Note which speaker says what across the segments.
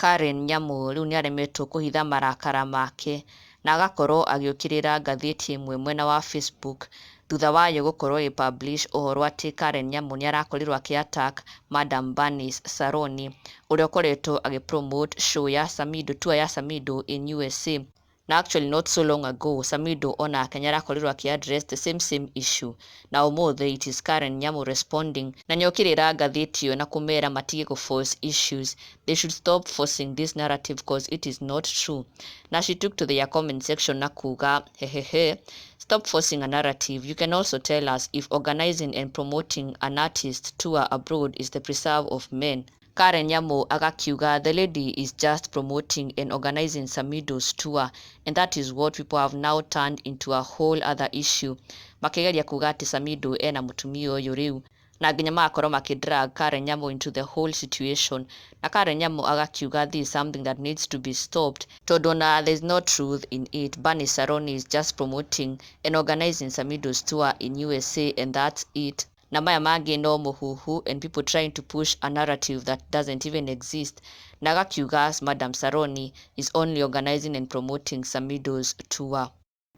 Speaker 1: Karen Nyamu rĩu nĩaremetwo kũhitha marakara make na agakorwo agĩũkĩrĩra ngathĩti ĩmwe mwena wa Facebook thutha wayo gũkorwo ĩ publish ũhoro atĩ Karen Nyamu nĩarakorirwo akĩ attack Madam Bernice Saroni, ũrĩa ũkoretwo agĩ promote show ya Samido, tour ya Samido in USA. Na actually not so long ago, Samido onake nĩarakorirwo akĩ address the same same issue, na ũmũthĩ it is Karen Nyamu responding na nĩokĩrĩra ngathĩti ĩyo na kũmera matige gũ force issues. They should stop forcing this narrative 'cause it is not true. Na she took to their comment section na kuga, "Hehehe, stop forcing a narrative. You can also tell us if organizing and promoting an artist tour abroad is the preserve of men." Karen Nyamu agakiuga, "The lady is just promoting and organizing Samido's tour, and that is what people have now turned into a whole other issue." Makigeria kuga atĩ Samido ena mũtumia ũyũ rĩu, na nginya magakorwo makĩ drag Karen Nyamu into the whole situation. Na Karen Nyamu agakiuga this is something that needs to be stopped, tondũ ona there is no truth in it. Bernice Saroni is just promoting and organizing Samido's tour in USA and that's it, na maya mangĩ no mũhuhu and people trying to push a narrative that doesn't even exist. Na agakiuga Madam Saroni is only organizing and promoting Samido's tour.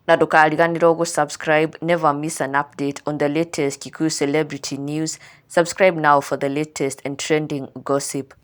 Speaker 1: Na ndũkariganĩrwo gũ-subscribe. Never miss an update on the latest Kikuyu celebrity news. Subscribe now for the latest and trending gossip.